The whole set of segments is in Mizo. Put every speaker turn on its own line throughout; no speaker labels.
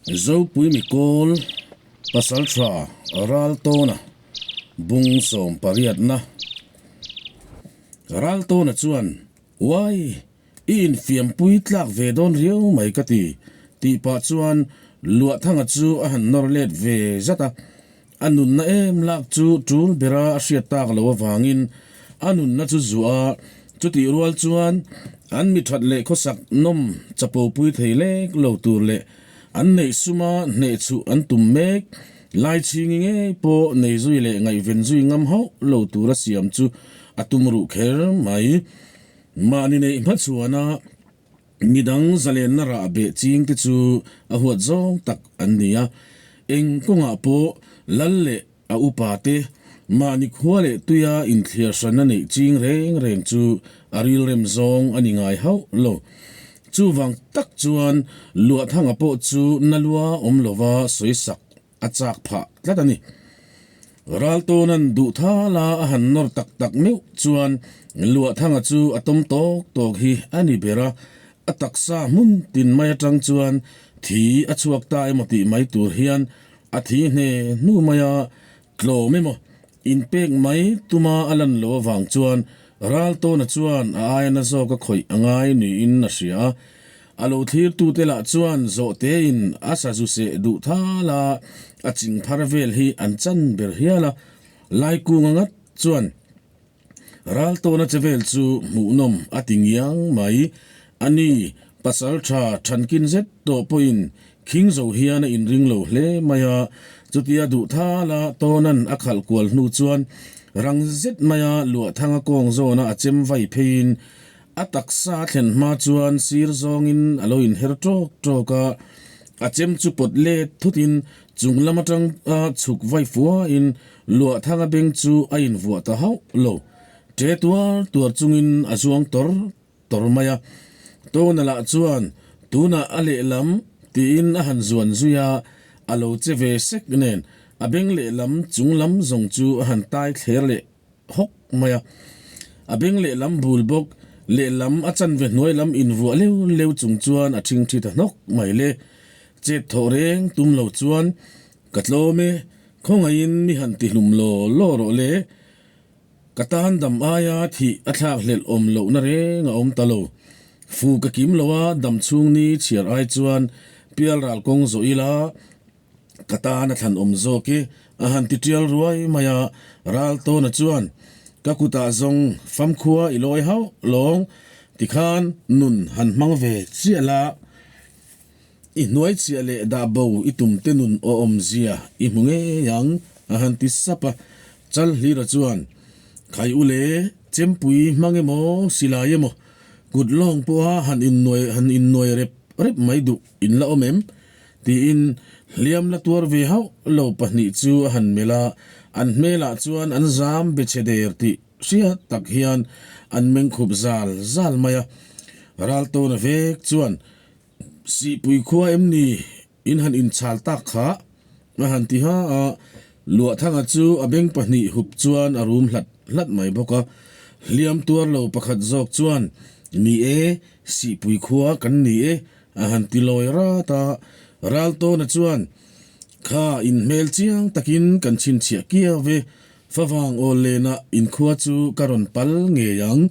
Zopui Mikawl Pasaltha Raltawna bung sawm pariatna Raltawna chuan, Uai, i infiampui tlak ve dawn riau mai ka ti, tih pah chuan Luahthanga chu a han nawr let ve zat a. A nunna em lak chu tul bera a hriat tak loh avangin a nunna chu zuah a, chutih rual chuan an mi that leh khawsak nawm chapopui thei lek lo tur leh an neih suma hnehchhuh an tum mek lai chhingi ngei pawh nei zui leh ngaihven zui ngam hauh lo tura siam chu a tum ruh kher mai. Mahni neih hmachhuana Midang zalenna rah beh ching te chu a huat zawng tak an ni a, eng kawngah pawh lal leh a upa te mahni khua leh tuia inthliar hran a neih ching reng reng chu a rilrem zawng a ni ngai hauh lo. Chuvang tak chuan Luahthanga pawh chu na lua awm lova sawi sak a chak phah tlat a ni. Raltawna'n duh thala a han nawr tak tak meuh chuan Luahthanga chu a tawm tawk tawk hi a ni ber a, a taksa hmun tin mai atang chuan thi a chhuak ta emaw tih mai tur hian a thi hne hnu mai a, tlawm emaw inpek mai tuma a lan loh avang chuan Raltawna chuan a aia na zawk a khawih a ngai niin a hria a. A lo thlirtute lah chuan zawhtein a sazu seh duh thal a, a ching phar vel hi an chan ber hial a. Laikunga ngat chuan Raltawna che vel chu hmuhnawm a ti ngiang mai. A ni, pasal tha thankin zet tawh pawhin khing zo hian a inring lo hle mai a. Chutia duh thala Tawna'n a khalh kual hnu chuan rang zet maia Luahthanga kawng zawna a chem vai pheiin A taksa a thlen hma chuan sir zawngin a lo inher tawk tawk a, a chem chu pawt let thutin chung lam atang a chhuk vai fuain Luahthanga beng chu a invuah ta hauh lo. Ṭe tuar tuar chungin a zuang tawr tawr mai a. Tawna lah chuan tunah a lehlam tiin a han zuan zui a, a lo che ve sek nen a beng lehlam chung lam zawng chu a han tai thler leh hawk mai a. A beng lehlam bul bawk, lehlam a chanve hnuai lam invuah leu leu chung chuan a ṭhingṭhi ta hnawk mai le. Chet thawh reng tum lo chuan, Ka tlawm e, khawngaihin mi han ti hlum law law rawh le. Ka tan dam aia thih a thlak hlelh awm lohna reng a awm ta lo. Fu ka kim lo a, dam chhung ni chhiar ai chuan pialral kawng zawh ila, Ka tan a thlan awm zawk i, a han ti tial ruai mai a, Raltawna chuan, Ka kutah zawng famkhua i lawi hauh lawng, tikhan nun han hmang ve chiah la, i hnuai chiah leh dah bo i tum te nun aw awmzia i hmu ngei ang, a han ti sap a. Chalhlira chuan, Khai u le, chempui hmang emaw, silai emaw, kut lawng pawha han innuai han innuai rep rep mai duh in la awm em? Tiin hliam la tuar ve hauh lo pahnih chu a han melh a, an hmelah chuan an zam be chhe der tih hriat tak hian an meng khup zal zal mai a. Raltawna vek chuan, Sihpui khua em ni in han inchhal tak kha? a han ti ha a, Luahthanga chu a beng pahnih hup chuan a rum hlat hlat mai bawk a. Hliam tuar lo pakhat zawk chuan, Ni e, Sihpui khua kan ni e, A han ti lawi rat a, Raltawna chuan, Kha inhmel chiang takin kan chhinchhiah kiau ve, favang awl lenah inkhua chu ka rawn pal ngei ang.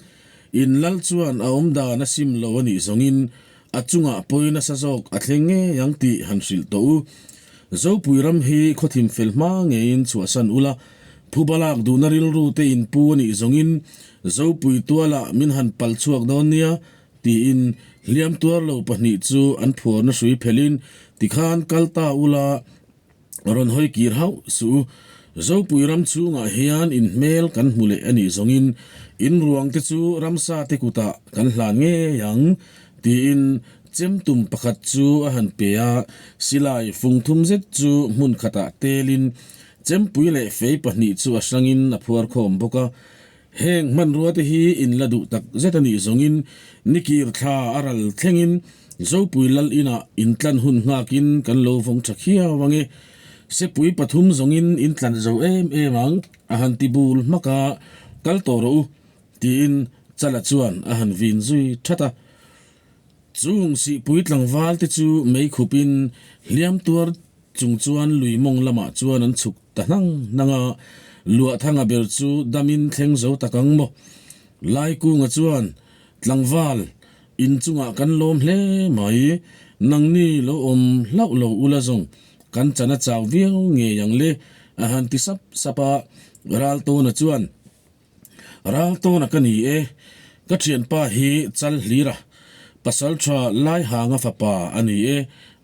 In lal chuan a awm dan a sim lo a nih zawngin a chungah pawi nasa zawk a thleng ngei ang tih han hrilh tawh u. Zopui ram hi khawthim fel hma ngeiin chhuahsan ula, phuba lak duhna rilru te inpu a nih zawngin Zopui tualah min han pal chhuak dawn nia, Tiin hliam tuar lo pahnih chu an phuarna hrui phelhin tikhan kal ta ula rawn hawi kir hauh suh u. Zopui ram chhungah hian in hmel kan hmu leh a nih zawngin in ruang te chu ramsa te kutah kan hlan ngei ang tiin chemtum pakhat chu a han pe a, silai fung thum zet chu hmun khatah telin chempui leh fei pahnih chu a hrangin a phuar khawm bawk a. Heng hmanrua te hi in la duh tak zet a nih zawngin nikir thla a ral thlengin Zopui lal inah intlan hun nghakin kan lo vawng tha khiau ang e. Sepui pathum zawngin intlan zo em em ang a han ti bul hmak a, kal tawh rawh u tiin Chala chuan a han vin zui that a. Chung sihpui tlangval te chu mei khupin hliam tuar chung chuan lui mawng lamah chuan an chhuk ta hnang hnang a, Luahthanga ber chu damin thleng zo tak ang maw? Laikunga chuan tlangval in chungah kan lawm hle mai, nangni lo awm hlauh lo ula zawng kan chan a chau viau ngei ang le a han ti sap sap a, Raltawna chuan Raltawna ka ni e, ka thianpa hi chal hlir a, pasal tha Laihanga fapa a ni e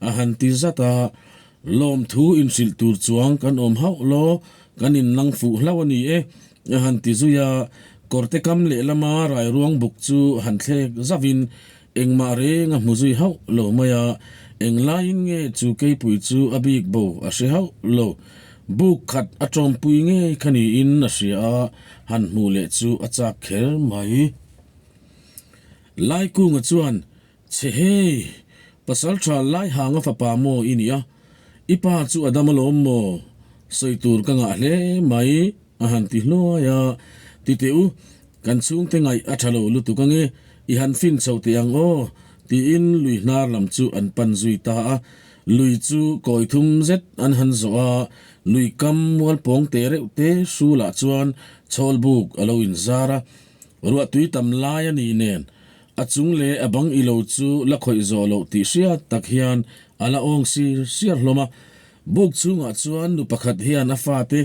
a han ti zat a, lawmthu inhrilh tur chuang kan awm hauh law, kan innang fuh hlauh a ni e a han ti zui a, kawrte kam lehlama rairuang buk chu han thlek zauhin Engmah reng a hmu zui hauh lo mai a, englaiin nge chu keipui chu a bik bo a hre hauh lo. Buk khat a tawmpui ngei kha niin a hria a, han hmuh leh chu a chak kher mai. Laikunga chuan, Chhe hei, pasal tha Laihanga fapa maw i nia, i pa chu a dam alawm maw? Sawi tur ka ngah hle mai. A han ti hluai a, Ti teh u, kan chhungte ngaih a tha lo lutuk ange, i han fin chho teh ang aw, tiin lui hnar lam chu an pan zui ta a. Lui chu kawi thum zet an han zawh a, lui kam mual pawng teh reuh te hrulah chuan chhawl buk a lo inzar a. Ruahtui tam lai a nih nen, a chung leh a bang ilo chu la khawih zawh loh tih hriat tak hian a la awng sir siar hlawm a. Buk chhungah chuan nu pakhat hian a fate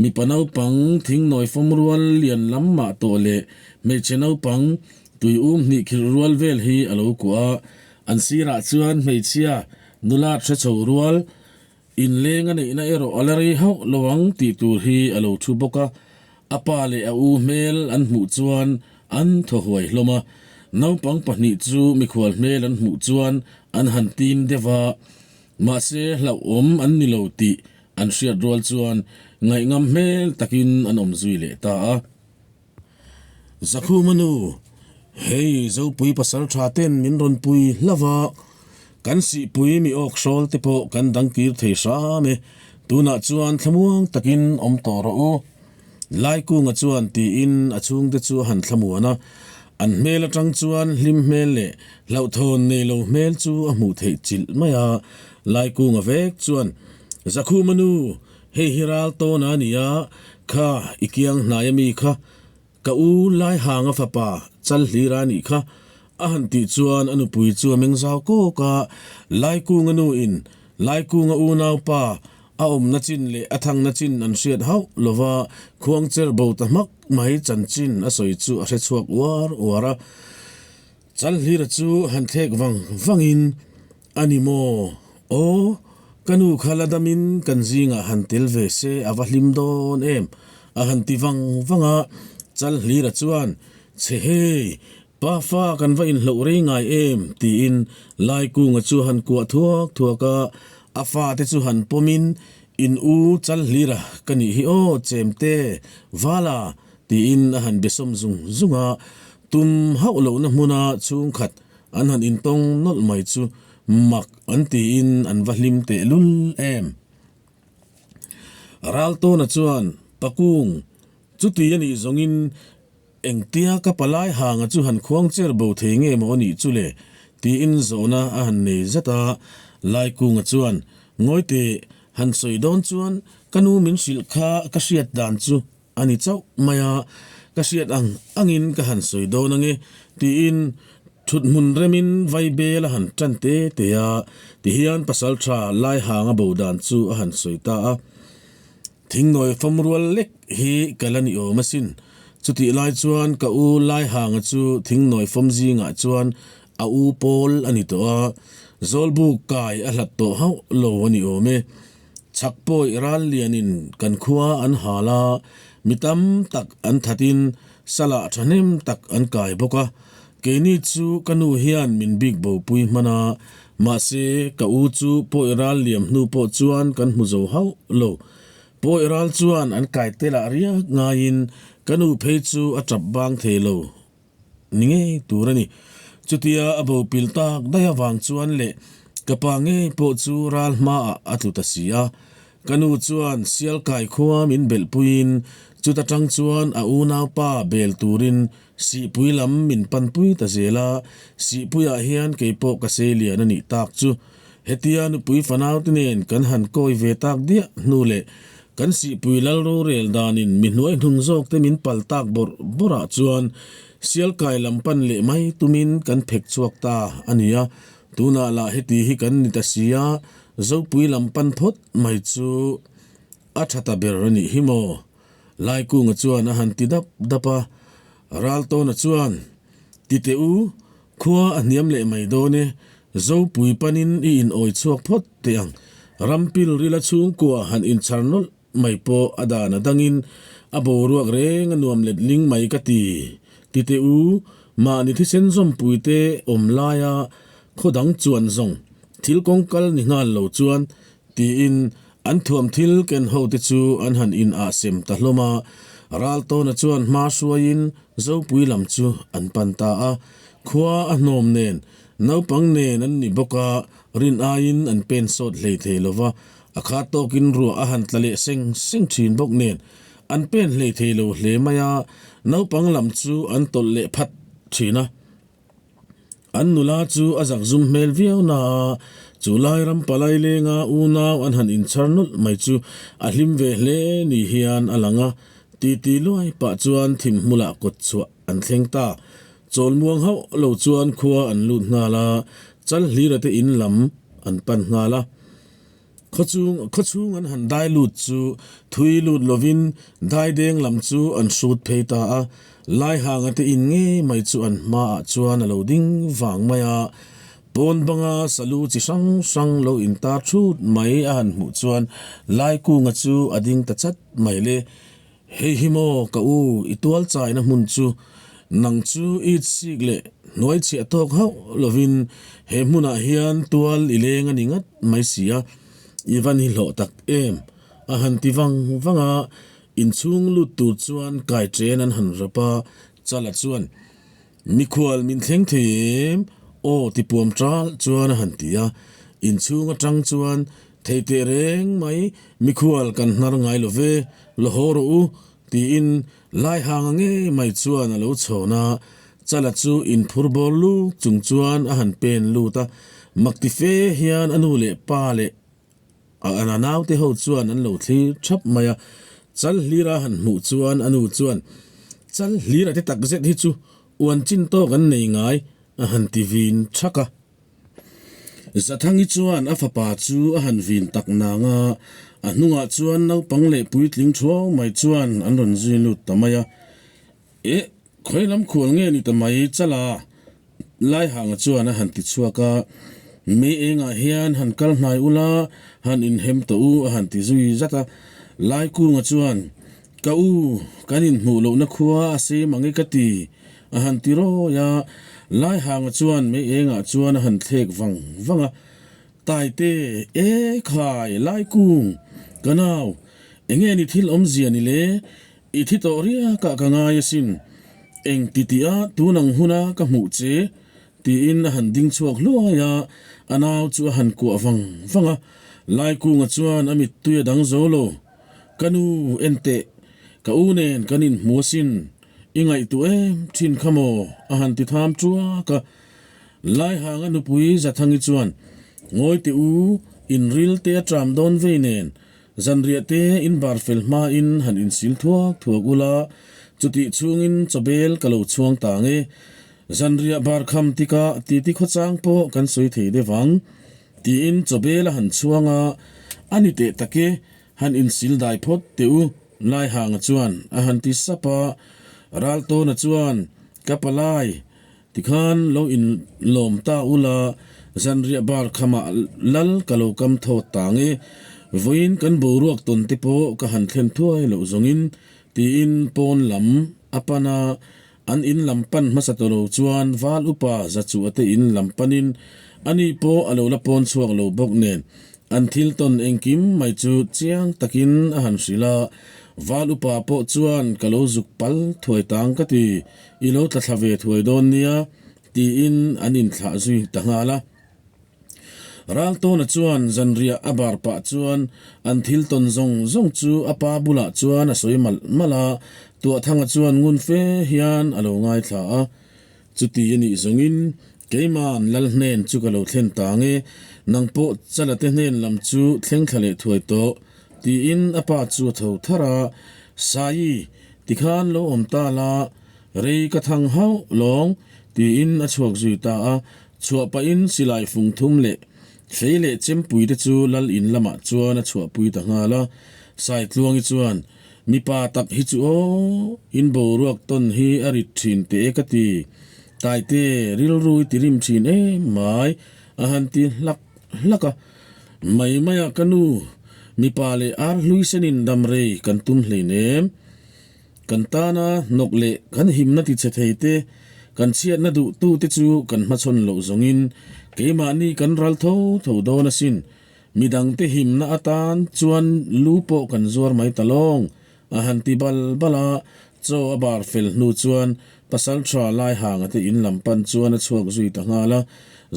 Mipa naupang thingnawi fawm rual lian lam mah tawh leh hmeichhe naupang tui um hnih khirh rual vel hi a lo kuah a. An sirah chuan hmeichhia nula hre chho rual inleng a neihna erawh a la rei hauh lo ang tih tur hi a lo thu bawk a. A pa leh a u hmel an hmuh chuan an thaw huai hlawm a. Naupang pahnih chu mikhual hmel an hmuh chuan an han tim deuh a. Mahse hlauhawm an ni lo tih An hriat rual chuan ngaihngam hmel takin an awm zui leh ta a. Zakhuma nu, Hei Zopui pasal tha ten min rawn pui hlauh a, kan sihpui mi awk hrawl te pawh kan dang kir thei hram e, tunah chuan thlamuang takin awm tawh rawh u. Laikunga chuan tiin a chhungte chu a han thlamuan a, an hmel atang chuan hlim hmel leh hlauhthawn nei lo hmel chu a hmuh theih chilh mai a. Laikunga vek chuan, Zakhuma nu, hei hi ral tawn a nia, kha i kiang hnai ami kha, ka u Laihanga fapa chal hlir a nih kha, a han tih chuan a nupui chu a meng zau kawk a, Laikunga nu in Laikunga unaupa A awmna chin leh a thangna chin an hriat hauh lova khuangcher bo ta hmak mai chanchin a sawi chu a hre chhuak uar uar a. Chalhlira chu han thlek vang vangin, A ni maw? Aw, ka nu kha la damin kan zingah han tel ve se a va hlim dawn em? a han ti vang vang a. Chalhlira chuan, Chhe hei, Pa fa kan va inhloh rei ngai em? tiin Laikunga chu han kuah thuak thuak a, a fate chu han pawmin, In u Chalhlira ka nih hi aw Chemte, Vala, tiin a han be sawm zung zung a, tum hauh lohna hmuna chhungkhat an han intawng nawlh mai chu mak an tiin an va hlim tehlul em. Raltawna chuan, Pakung, chuti a nih zawngin Engtia ka palai hanga chu han khuang cher bo thei nge maw anih chu le? tiin zawhna a han nei zat a. Laikunga chuan, Ngawi teh, han sawi dawn chuan ka nu min hrilh kha ka hriat dan chu a ni chauh mai a, ka hriat ang angin ka han sawi dawn ange, tiin thut hmun remin vai bel a han tan te te a, tihian pasaltha Laihanga bo dan chu a han sawi ta a. Thingnawi fam rual lek hi ka la ni awm asin. Chutih lai chuan ka u Laihanga chu thingnawi fam zingah chuan a u pawl a ni tawh a, Zawlbuk kai a hlat tawh hauh lo a ni awm e. Chhak pawih ral lianin kan khua an hal a, mi tam tak an thatin salah thahnem tak an kai bawk a. Keini chu ka nu hian min bik bopui hman a, mahse ka u chu pawi ral liam hnu pawh chuan kan hmu zo hauh lo. Pawi ral chuan an kai tel ah riak ngaiin ka nu phei chu a tap bang thei lo ni ngei tur a ni. Chutia a bo pil tak daih avang chuan leh ka pa ngei pawh chu ral hmaah a tlu ta si a. Ka nu chuan Sialkai khua min belhpuiin. Chuta tang chuan a unaupa bel turin Sihpui lam min panpui ta zel a, Sihpuiah hian keipawh ka sei lian a nih tak chu. Hetia nupui fanaute nen kan han kawi ve tak diah hnu leh kan Sihpui lal rorel danin mi hnuai hnung zawkte min pal tak bawrh bawrhah chuan Sialkai lam pan leh mai tumin kan phek chhuak ta a ni a, tunah lah heti hi kan ni ta si a, Zopui lam pan phawt mai chu a tha ta ber a nih hi maw? Laikunga chuan a han ti dap dap a, Raltawna chuan, Ti teh u, khua a hniam leh mai dawn e, Zopui panin i inawi chhuak phawt teh ang, Rampil rila chhungkua han inchhar nawlh mai pawh a dan a dangin a boruak reng a nuam let ling mai ka ti. Ti teh u, mahni thisen zawmpui te awm laia khaw dang chuan zawng thil kawngkal ni nghal lo chuan tiin an thuam thil ken ho te chu an han in ah sem ta hlawm a. Raltawna chuan hma hruaiin Zopui lam chu an pan ta a. Khua a hnawm nen, naupang nen an ni bawk a, rin aiin an pen sawt hlei thei lo va. A khat tawkin ruah a han tla leh seng seng thin bawk nen, an pen hlei thei lo hle mai a, naupang lam chu an tawlh leh phat thin a. An nula chu a zakzum hmel viau na a, chu lai ram palai lenga unau an han inchhar nawlh mai chu a hlim ve hle ni hian a lang a, titi luai pah chuan thim hmulah kawt chhuah an thleng ta. Chawlmuang hauh lo chuan khua an lut nghal a, Chalhlira te in lam an pan nghal a. Khawchhung khawchhung an han dai lut chu thui lut lovin daideng lam chu an hrut phei ta a, Laihanga te in ngei mai chu an hmaah chuan a lo ding vang mai a, pawn banga salu chi hrang hrang lo intar thut mai a han hmuh chuan Laikunga chu a ding ta chat mai le. Hei hi maw ka u i tual chaina hmun chu nang chu i sik leh hnuai chhiah tawk hauh lovin he hmunah hian tual i leng a ni ngat mai si a, i van hi hlawh tak em? A han ti vang vang a, inchhung lut tur chuan kai chen an han rap a, Chala chuan Mikhual min thleng thei em? Aw ti puam ṭal chuan a han ti a, inchhung aṭang chuan thei teh reng mai mikhual kan hnar ngai lo ve, la haw rawh u tiin Laihanga ngei mai chuan a lo chhawn a, Chala chu inphur bawr luk chung chuan a han pen lut a, makti fe hian a nu leh pa leh A naute ho chuan an lo thlir thap mai a, chal hlira han hmuh chuan a nu chuan, Chal hlira te tak zet hi chu uan chin tawk an nei ngai, a han ti vin thak a. Zathangi chuan a fapa chu a han vin tak nang a, a hnungah chuan naupang leh puitling thuau mai chuan an rawn zui lut ta mai a. Eh, khawi lam khual nge ni ta mai chala? Laihanga chuan a han ti chhuak a, Mei engah hian han kal hnai ula, han inhem tawh u a han ti zui zat a. Laikunga chuan, Ka u, kan inhmuh lohna khua a sei mang e ka ti, a han ti rawi a. Laihanga chuan mei engah chuan a han thlek vang vang a, Taite, e khai, Laikung, ka nau, enge ni thil awmzia ni le? I thi tawh riak ah ka ngai asin, eng ti tih a tun ang huna ka hmuh che? tiin a han ding chhuak hluai a, a nau chu a han kuah vang vang a. Laikunga chuan a mittui a dang zo lo, Ka nu, en teh, ka u nen kan inhmu asin, i ngaihtuah em thin kha maw? a han ti tham tuak a. Laihanga nupui Zathangi chuan, Ngawi teh u, inril te a ṭam dawn vei nen, Zanriah te in bar fel hmain han insil thuak thuak ula, chutih chhungin chawbel ka lo chhuang ta ang e. Zanriah bar kham tikah titi khawchang pawh kan sawi thei deuh ang, tiin chawbel a han chhuang a, a ni teh tak e, han insil dai phawt teh u, Laihanga chuan a han ti sap a. Raltawna chuan, Ka palai, Tikhan lo in lawm ta ula, zanriah bar khamah lal ka lo kam thawt ta nge, vawiin kan boruak tawn te pawh ka han thlen thuai loh zawngin, tiin pawn lam a pan a, an in lam pan hmasa ta lo chuan val upa Zachuah te in lam panin ani pawh a lo la pawn chhuak lo bawk nen an thil tawn engkim mai chu chiang takin a han hrilh a, val upa pawh chuan ka lo zuk pal thuai tang ka ti. I lo tla thla ve thuai dawn nia, tiin an inthlah zui ta nghal a. Raltawna chuan zanriah a bar pah chuan an thil tawn zawng zawng chu a pa bulah chuan a sawi malh malh a, Tuahthanga chuan ngun fe hian a lo ngaithla a. Chuti a nih zawngin keima'n lal hnen chu ka lo thlen ta nge, nang pawh Chalate hnen lam chu thleng thla leh thuai tawh, tiin a pa chu a tho tharh a, Saii, tikhan lo awm ta la, rei ka thang hauh lawng, tiin a chhuak zui ta a, chhuah pahin silai fung thum leh fei leh chempui te chu lal in lamah chuan a chhuahpui ta nghal a, Saitluangi chuan, Mipa tak hi chu aw, in boruak tawn hi a rit thin teh e ka ti. Taite, rilru i ti rim thin em mai, a han ti hlak hlak a. Mai maia ka nu, mipa leh ar hlui senin dam rei kan tum hleinem. Kan tana hnawk leh kan himna ti chhe thei te, kan chhiatna duhtu te chu kan hmachhawn loh zawngin keimahni kan ral tho tho dawn asin. Midangte himna atan chuan lu pawh kan zuar mai ta lawng, a han ti bal bal a, chaw a bar fel hnu chuan Pasalṭha Laihanga te in lam pan chuan a chhuak zui ta nghal a,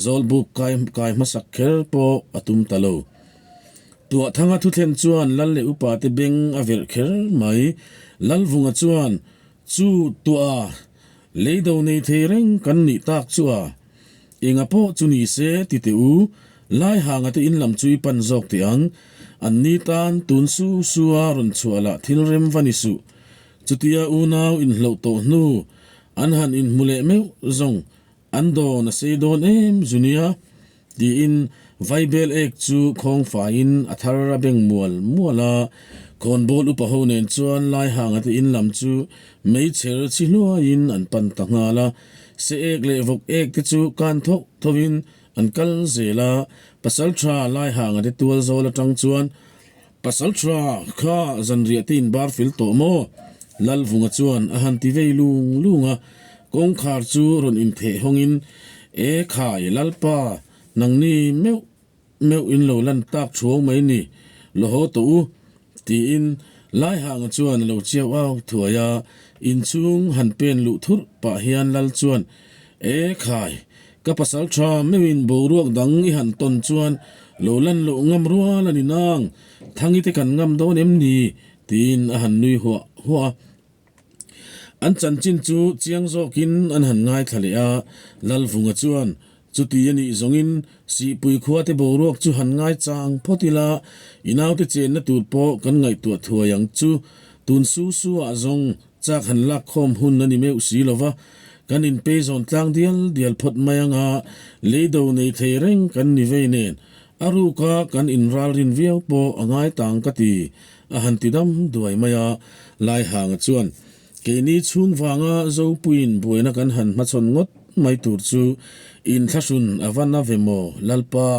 Zawlbuk kai kai hmasak kher pawh a tum ta lo. Tuahthanga thuthlen chuan Lal leh upa te beng a verh kher mai, Lalvunga chuan chu tuah leido nei thei reng kan nih tak chu a, Enga pawh chu ni se ti teh u, Laihanga te in lam chu i pan zawk teh ang. An ni tan tun su su a rawn chhuah lah thil rem va ni suh. Chutia unau inhloh tawh hnu an han inhmu leh meuh zawng an dawn a sei dawn em zu nia? Tiin Vaibel ek chu khawng faiin a thar a beng mual mual a. Khawnbawl upa ho nen chuan Laihanga te in lam chu meichher chhi hluaiin an pan ta nghal a. Se ek leh vawk ek te chu kan thawk thawhin an kal zel a, pasal tha Laihanga te tual zawl atang chuan, Pasal tha kha zanriah te in bar fel tawh maw? Lalvunga chuan a han ti vei lung lung a, kawngkhar chu rawn intheh hawngin, E khai Lalpa, nangni meuh Meuh in lo lan tak thuau mai ni, lo haw tawh u, tiin Laihanga chuan a lo chiau au thuai a, inchhung han pen luh thurh pah hian Lal chuan, E khai, ka pasal tha meuhin boruak dang i han tawn chuan lo lan loh ngam rual a ni nang, Thangi te kan ngam dawn em ni? tiin a han nui huah huah a. An chanchin chu chiang zawkin an han ngaithla leh a, Lalvunga chuan chuti a nih zawngin Sihpui khuate boruak chu han ngaichang phawt ila, i naute chenna tur pawh kan ngaihtuah thuai ang chu. Tun su su ah zawng chak han lak khawm hun a ni meuh si lo va, kan inpeizawn tlang dial dial phawt mai anga leido nei thei reng kan ni vei nen a ruka kan inralrin viau pawh a ngai tang ka ti. A han ti dam duai mai a, Laihanga chuan, Keini chhung vanga Zopuiin buaina kan han hmachhawn ngawt mai tur chu inthlahrun a va na ve maw Lalpa?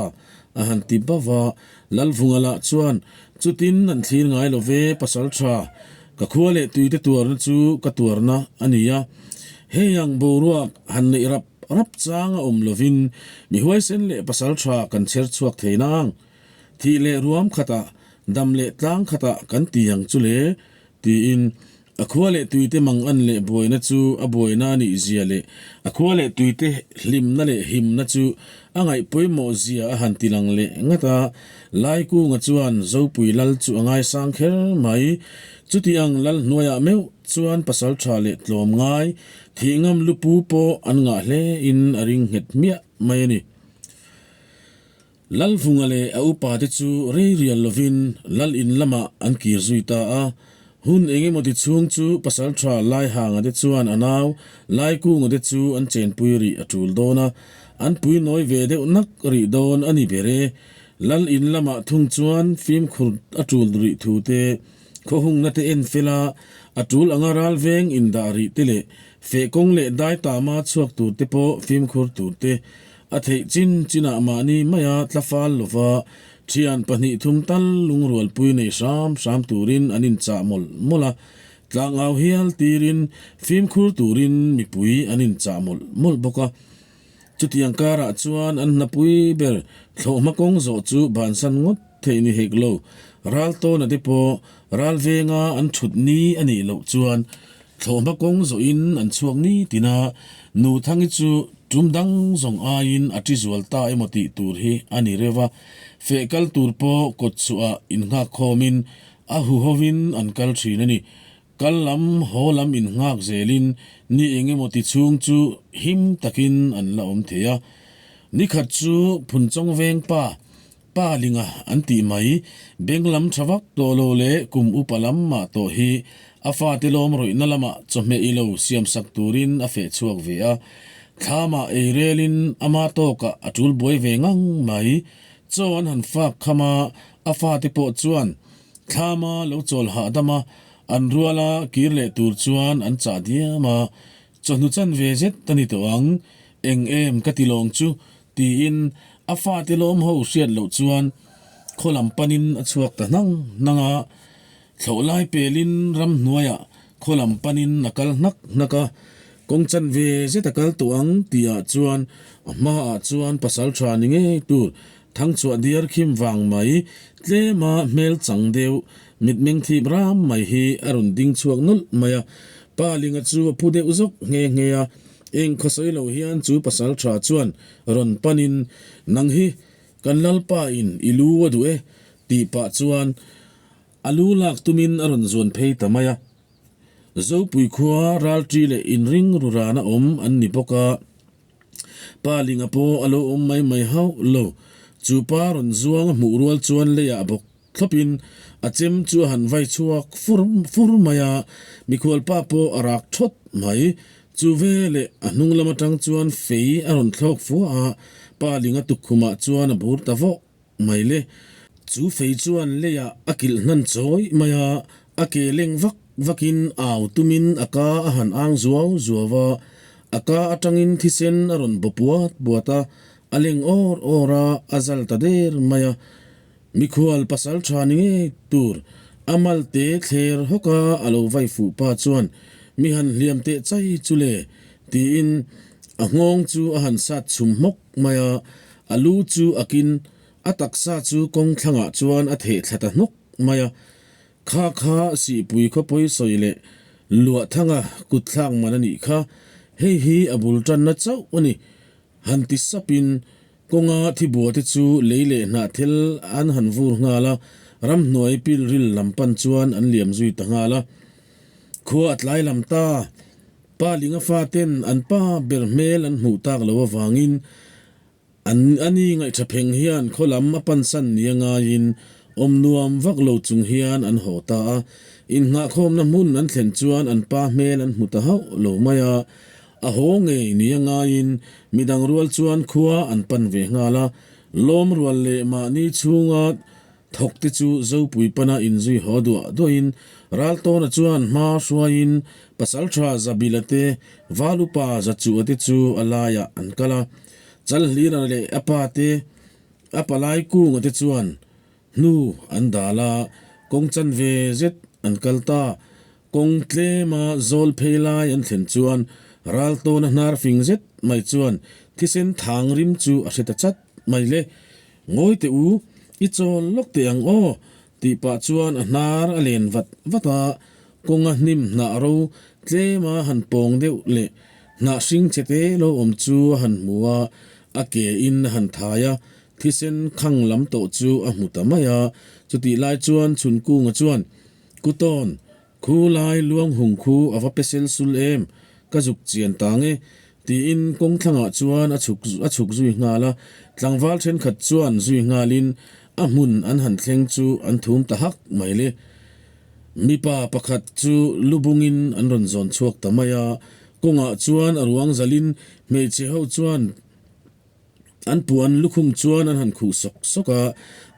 a han ti bauh a, Lalvunga lah chuan, Chutin an thlir ngai lo ve pasal tha, ka khua leh tuite tuarna chu ka tuarna a ni a, hei ang boruak han neih rap rap chang a awm lovin mi huaisen leh pasal tha kan chher chhuak thei nang. Thih leh ruam khatah, dam leh tlang khatah kan ti ang chu le, tiin a khua leh tuite mang an leh buaina chu a buaina a nih zia leh a khua leh tuite hlimna leh himna chu a ngaih pawimawh zia a han ti lang leh ngat a. Laikunga chuan Zopui lal chu a ngaisang kher mai. Chuti ang lal hnuaiah meuh chuan pasal tha leh tlawm ngai, thih ngam lupu pawh an ngah hle in a ring nghet hmiah mai a ni. Lalvunga leh a upate chu rei rial lovin Lal in lamah an kir zui ta a. Hun eng emaw ti chhung chu Pasalṭha Laihanga te chuan a nau Laikunga te chu an chenpui rih a ṭul dawn a, an pui nawi ve deuh nak rih dawn a ni ber e. Lal in lamah thung chuan fimkhur a ṭul rih thu te, khawhungna te en fel a, a ṭul anga ral veng indah rih te leh feh kawng leh dai tama chhuak tur te pawh fimkhur tur te A theih chin chinah mahni maia tla fal lova thian pahnih thum tal lungrualpui nei hram hram turin an inchah mawlh mawlh a, tlangau hial tirin fimkhur turin mipui an inchah mawlh mawlh bawk a. Chutiang karah chuan an hnapui ber thlawhhma kawng zawh chu bansan ngawt theih ni hek lo, ral tawna te pawh ral venga an thut ni a nih loh chuan thlawhhma kawng zawhin an chhuak ni tin a, Nuthangi chu. Tum dang zawng aiin a ṭi zual ta emaw tih tur hi a ni reuh a, feh kal tur pawh kawt chhuah innghak khawmin a huhovin an kal ṭhin a ni. Kal lam haw lam innghak zelin ni eng emaw ti chhung chu him takin an la awm thei a. Nikhat chu Phunchawng veng pa Pa Linga an tih mai, beng lam tha vak tawh lo leh kum upa lam mah tawh hi a fate lawm rawihna lamah chawhmeh i lo siamsak turin a feh chhuak ve a. Thlamah ei relin ama tawkah a tul buai ve ngang mai. Chaw an han fak kham a, a fate pawh chuan thlama lo chawl hahdam a, an ruala kir leh tur chuan an chah diam a. Chawhnu chan ve zet a ni tawh ang, eng em ka ti lawng chu Tiin a fate lawm ho hriat loh chuan khaw lam panin a chhuak ta hnang hnang a. Thlauh lai pelin ramhnuaiah khaw lam panin a kal hnak hnak a. Kawng chan ve zet a kal tawh ang tihah chuan a hmaah chuan pasal tha ni ngei tur thangchhuah diar khim vang mai tlema hmel chang deuh mitmeng thip ram mai hi a rawn ding chhuak nawlh mai a. Pa Linga chu a phu deuh zawk nghe nghe a. Eng khawsawi lo hian chu pasal tha chuan rawn panin, Nang hi kan Lalpa in i lu a duh e, tih pah chuan a lu lak tumin a rawn zuan phei ta mai a. Zopui khua ralṭi leh inring ru rana awm an ni bawk a, Pa Linga pawh a lo awm mai mai hauh lo. Chu pa rawn zuang a hmuh rual chuan leiah bawk Thlawpin a chem chu a han vai chhuak fur fur mai a, mikhual pa pawh a rak thawt mai. Chu veleh a hnung lam atang chuan fei a rawn thlawk fua a, pa Linga tukkhumah chuan a bur ta vawk mai le. Chu fei chuan leiah a kilh hnan chawi mai a, a ke leng vak vakin au tumin a ka a han ang zuau zuau a, a ka atangin thisen a rawn baw puat puat a, a leng awr awr a, a zal ta der mai a. Mikhual pasal tha ni ngei tur a malte thler hawk a a lo vai fuh pa chuan mi han hliam teh chai chu le tiin a nghawng chu a han sat chhum hmawk mai a, a lu chu a kin a taksa chu kawng thlangah chuan a theh thla ta hnawk mai a. Kha kha Sihpui khawpawi sawi leh Luahthanga kutthlak man a nih kha, hei hi a bul tanna chauh a ni. Han ti sapin kawnga thibua te chu lei leh hnah thil an han vur nghal a, ramhnuai pilril lam pan chuan an liam zui ta nghal a. Khua a tlai lam ta, Pa Linga faten an pa ber hmel an hmuh tak lo avangin An ani ngaihṭha pheng hian khaw lam a pansan nia ngaiin awm nuam vak lo chung hian an haw ta a. Innghahkhawmna hmun an thlen chuan an pa hmel an hmu ta hauh lo mai a. A haw ngei nia ngaiin midang rual chuan khua an pan ve nghal a. Lawm rual leh mahni chhunga thawk te chu Zopui pana inzui haw duah duahin Raltawna chuan hma hruaiin Pasalṭha Zabila te Valupa Zachuha te chu a laiah an kal a. Chalhlira leh a pa te, a palai kunga te chuan hnu an dal a, kawng chan ve zet an kal ta. Kawng tlema zawl phei lai an thlen chuan Raltawna hnar fing zet mai chuan thisen thang rim chu a hre ta chat mai le. Ngawi teh u, i chawl lawk teh ang aw, tih pah chuan a hnar a len vat vat a, kawnga hnim hnah ro tlema han pawng deuh leh hnah hring che te lo awm chu a han hmu a, a ke in a han thai a, thisen khang lam tawh chu a hmu ta mai a, chutih lai chuan Chhunkunga chuan, Kutawn, Khu lai luang hung khu a va pe sel sul em, ka zuk chian ta nge, tiin kawng thlangah chuan a chhuk a chhuk zui nghal a, tlangval thenkhat chuan zui nghalin a hmun an han thleng chu an thum ta hak mai le. Mipa pakhat chu lu bungin an rawn zawn chhuak ta mai a, kawngah chuan a ruang zalin hmeichhe ho chuan An puan lukhum chuan an han khuh sawk sawk a,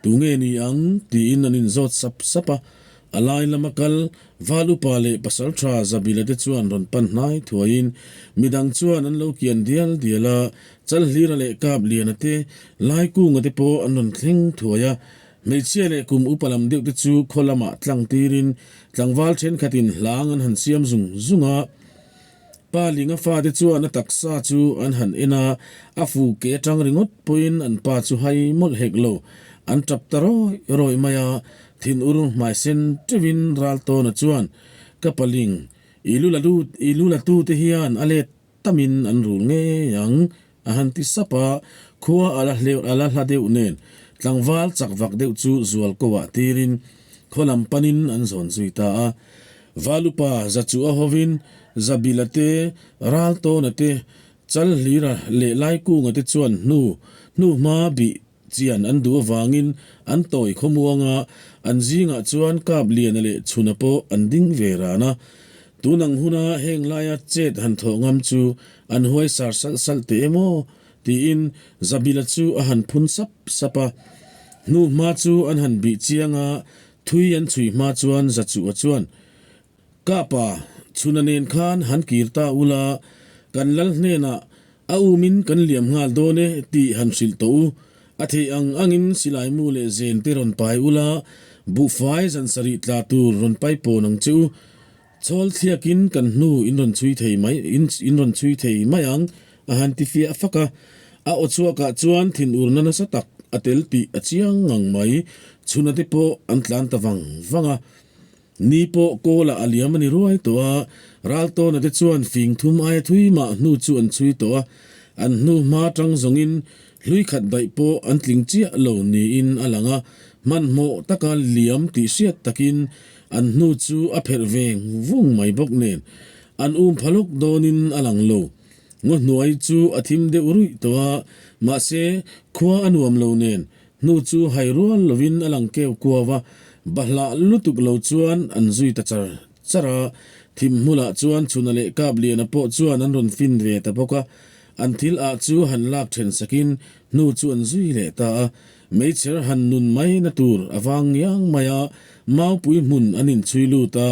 Tu nge ni ang? tiin an inzawt sap sap a. A lai lama kal, Val upa leh Pasaltha Zabila te chuan rawn pan hnai thuaiin midang chuan an lo kian dial dial a, Chalhlira leh Kapliana te, Laikunga te pawh an rawn thleng thuai a. Hmeichhia leh kum upa lam deuh te chu khaw lamah tlang tirin tlangval thenkhatin hlang an han siam zung zung a. Pa Linga fate chuan a taksa chu an han en a, a fu ke atang ringawt pawhin an pa chu hai mawlh hek lo. An tap ta rawih rawih mai a, thinur hmai sen teuhin Raltawna chuan, Ka pa Ling, i lu la i lu la tute hian a let. tamin an rul ngei ang, a han ti sap a, khua a la hleuh a la hla deuh nen tlangval chak vak deuh chu zual ko ah tirin khaw lam panin an zawn zui ta a. Valupa Zachuha hovin Zabila te, Raltawna te, Chalhlira leh Laikunga te chuan hnu hnu hma bih Chian an duh avangin an tawi khawmuang a, an zingah chuan Kapliana leh Chhuna pawh an ding ve ran a. Tun ang huna heng laia chet han thawh ngam chu an huai sar salh salh teh em aw? tiin Zabila chu a han phun sap sap a. Hnu hma chu an han bih chiang a, thui an chhui hma chuan Zachuha chuan, Kapa, Chhuna nen khan han kir ta ula, kan lal hnenah a umin kan liam nghal dawn e tih han hrilh tawh u. A theih ang angin silai mu leh zen te rawn pai ula, buhfai zan sarih tla tur rawn pai pawn ang che u. Chawl thliakin kan hnu in rawn chhui thei mai in rawn chhui thei mai ang a han ti fiah fak a. A aw chhuakah chuan thinurna nasa tak a tel tih a chiang ngang mai. Chhuna te pawh an tlan ta vang vang a. Ni pawh kawlah a liam a ni ruai tawh a, Raltawna te chuan fing thum aia thui mah hnu chu an chhui tawh a, an hnu hma tang zawngin hlui khat daih pawh an tling chiah lo niin a lang a, hmanhmawh taka liam tih hriat takin an hnu chu a pherh veng vung mai bawk nen an um pha lawk dawnin a lang lo. Ngaw hnuai chu a thim deuh ruih tawh a, mahse khua a nuam lo nen Hnu chu hai rual lovin a lang keu kuau a, bahlah lutuk lo chuan an zui ta char char a. Thim hmulah chuan Chhuna leh Kapliana pawh chuan an rawn fin ve ta bawk a, an thil ah chu han lak then sakin hnu chu an zui leh ta a. Meichher han nun mai na tur a vang ngiang mai a, maupui hmun an inchhui lut a,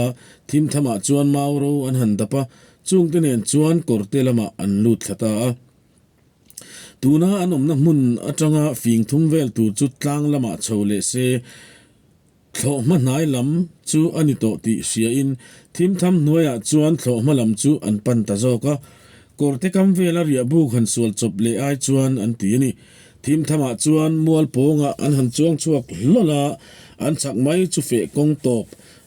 thim thamah chuan mau ro an han dap a, chungte nen chuan kawrte lamah an lut thla ta a. Tuna an awmna hmun atanga fing thum vel tur chu tlang lamah chho leh se, thlawhhma hnai lam chu a ni tawh tih hriain thim tham hnuaiah chuan thlawhhma lam chu an pan ta zawk a. Kawrte kam vela riah buk han sual chawp leh ai chuan an ti a ni. Thim thamah chuan mual pawngah an han chuang chhuak hlawl a, an chak mai chu feh kawng tawp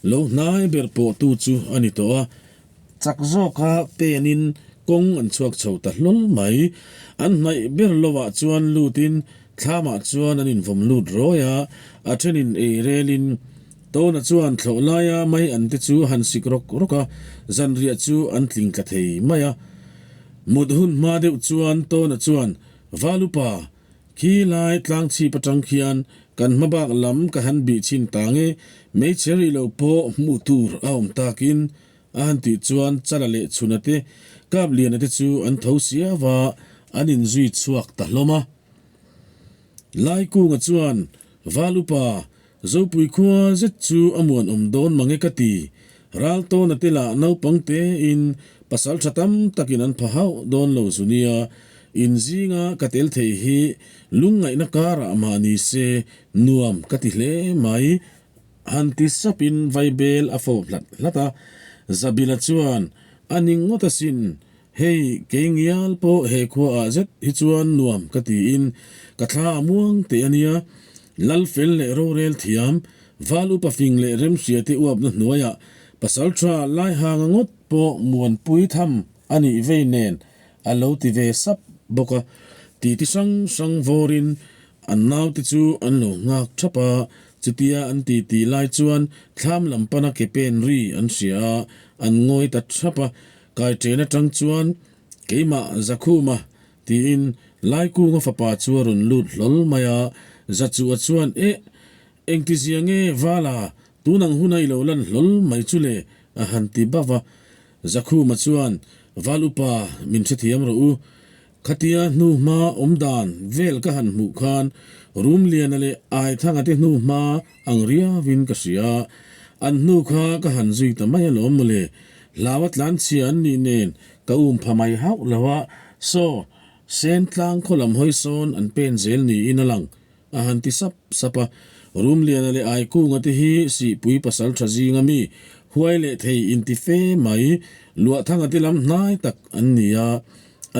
lo hnai ber pawhtu chu a ni tawh a. Chak zawka penin kawng an chhuak chho ta hlawl mai. An hnaih ber lovah chuan lutin thlamah chuan an invawm lut rawi a, a thenin ei relin Tawna chuan thlawh laia mai an te chu han sik rawk rawk a, zanriah chu an tling tla thei mai a. Mut hun hma deuh chuan Tawna chuan, Valupa, khi lai tlang chhip atang khian kan hmabak lam ka han bih chhin ta nge, meichher rih lo pawh hmuh tur a awm takin A han tih chuan Chala leh Chhuna te, Kapliana te chu an tho siau a, an inzui chhuak ta hlawm a. Laikunga chuan, Val upa, Zopui khua zet chu a muanawm dawn mange ka ti. Raltawna te lah naupang tein pasal tha tam takin an pha hauh dawn lo zu nia. In zinga ka tel thei hi lungngaihna karah mah ni se nuam ka ti hle mai. Han ti sapin Vaibel a fawp hlat hlat a, Zabila chuan, A ni ngawt asin, hei kei ngial pawh he khuaah zet hi chuan nuam ka tiin ka thla a muang teh a nia, Lalfel leh rorel thiam, Val upa fing leh remhria te uapna hnuaiah pasal tha Laihanga ngawt pawh muanpui tham a nih vei nen a lo ti ve sap bawk a, titi hrang hrang vawrin An naute chu an lo nghak thap a, chutia an titi lai chuan thlam lam pana ke pen ri an hria a, an ngawi ta thap a. Kaiṭen aṭang chuan, Keimah Zakhuma, tiin Laikunga fapa chu a rawn lut hlawl mai a. Zachuha chuan, Eh, engtizia nge Vala, tun ang huna i lo lan hlawl mai chu le, a han ti bauh a. Zakhuma chuan, Val upa, min hrethiam rawh u. Khatia hnuhma awm dan vel ka han hmuh khan Rumliana leh Aithanga te hnuhma ang riauin ka hria. An hnu kha ka han zui ta mai alawm mawle. Hlaua tlanchhia an nih nen ka um pha mai hauh lo a, saw Sentlang khaw lam hawi sawn an pen zel niin a lang. A han ti sap sap a, Rumliana leh Aikunga te hi Sihpui pasal tha zinga mi huai leh thei inti fe mai, Luahthanga te lam hnai tak an ni a.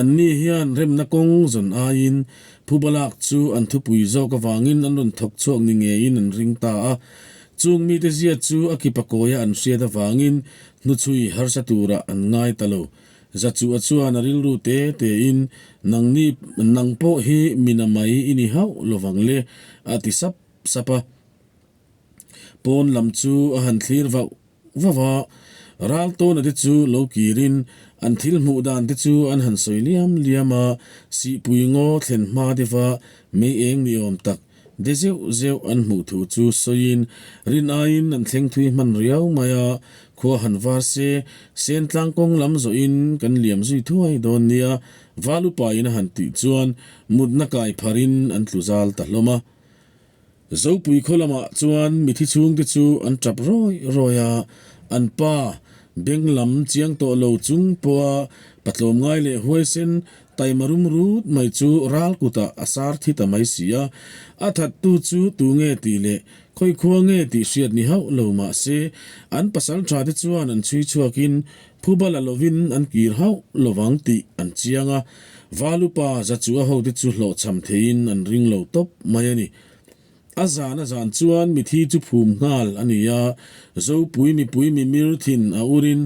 Anni hian remna kawng zawn aiin phubalak chu an thupui zawk avangin an rawn thawk chhuak ni ngeiin an ring ta a. Chung mite zia chu a kipa kawia an hriat avangin hnuchhui harsa turah an ngai ta lo. Zachuha chuan a rilru te tein, Nangni, nang pawh hi mina mai i ni hauh lovang le, a ti sap sap a. Pawn lam chu a han thlir vauh vauh a, Raltawna te chu lo kirin an thil hmuh dan te chu an han sawi liam liam a, Sihpui ngaw thlen hma deuha mei eng ni awm tak de zeuh zeuh an hmuh thu chu sawiin rin aiin an thleng thui hman riau mai a, khua han var se, Sentlang kawng lam zawhin kan liam zui thuai dawn nia, Val upain a han tih chuan mutna kai pharin an tlu zal ta hlawm a. Zopui khaw lamah chuan mithi chhungte chu an tap rawi rawi a, an pa beng lam chiang tawh lo chung pawha patlawm ngai leh huaisen taima rum rut mai chu ral kutah a sar thi ta mai si a. A thattu chu tu nge tih leh khawi khua nge tih hriat ni hauh lo mah se, an pasal tha te chuan an chhui chhuakin phuba la lovin an kir hauh lovang tih an chiang a, Valupa Zachua hote chu hlawhchham theiin an ring lo tawp mai a ni. A zan a zan chuan mithi chu phum nghal a ni a, Zopui mipui mimir thin a urin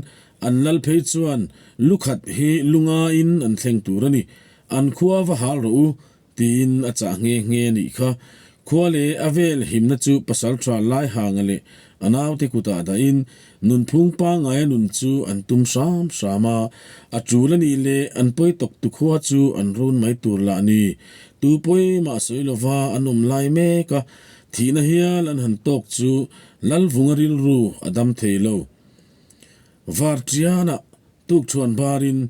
an lal phei chuan lukhat hi lungaiin an thleng tur a ni. An khua va hal rawh u, Tiin a chah nghe nghe a nih kha. Khua leh a vel himna chu pasalṭha Laihanga leh a naute kutah dahin nunphung pangngaia nun chu an tum hram hram a, a ṭul a nih leh an pawi tawktu khua chu an run mai tur lah ni. Tu pawi mah sawi lova an awm lai mek a, thihna hial an han tawk chu Lalvunga rilru a dam thei lo. Varṭianah Tukṭhuan barin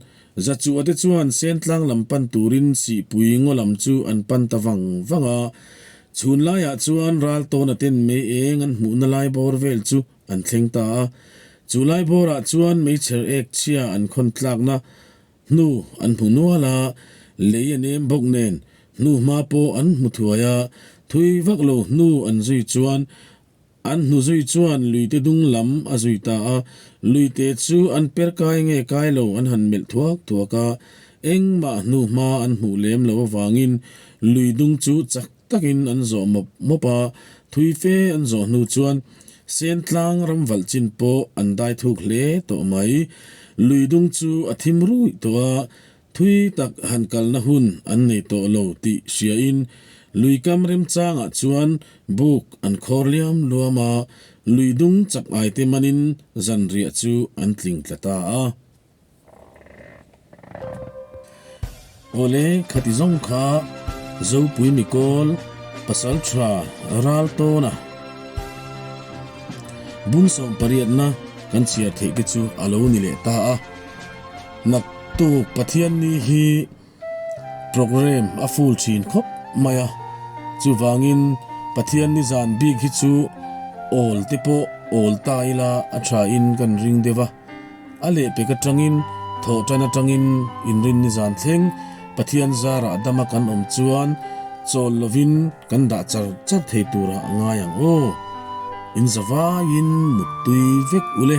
Zachuah te chuan Sentlang lam pan turin Sihpui ngaw lam chu an pan ta vang vang a. Chhun laiah chuan Raltawna ten mei eng an hmuhna lai bawr vel chu an thleng ta a. Chu lai bawrah chuan meichher ek chhia an khawn tlakna hnu an hmu nual a, lei a nem bawk nen hnu hma pawh an hmu thuai a. Thui vak lo hnu an zui chuan An hnu zui chuan luite dung lam a zui ta a, luite chu an per kai nge kai lo an han melh thuak thuak a, engmah hnu hma an hmuh lem lo avangin lui dung chu chak takin an zawh mawp mawp a, thui fe an zawh hnu chuan Sentlang ram valh chin pawh an dai thuk hle tawh mai. Lui dung chu a thim ruih tawh a, Thui tak han kalna hun an nei tawh lo tih hriain luikam remchangah chuan buk an khawr liam luam a, lui dung chak aite manin zanriah chu an tling tla ta a. Awle, khati zawng kha Zopui Mikawl pasal tha ral tawn a, bung sawmpariatna kan chhiar theih te chu a lo ni leh ta a. Naktuk Pathianni hi programme a full thin khawp mai a, chuvangin Pathianni zan bik hi chu awl te pawh awl ta ila a tha in kan ring deuh a, a lehpek atangin thawhtan atangin inrinni zan thleng Pathian zarah dama kan awm chuan chawl lovin kan dah char char thei turah a ngai ang aw. In zavaiin muttui vek ule.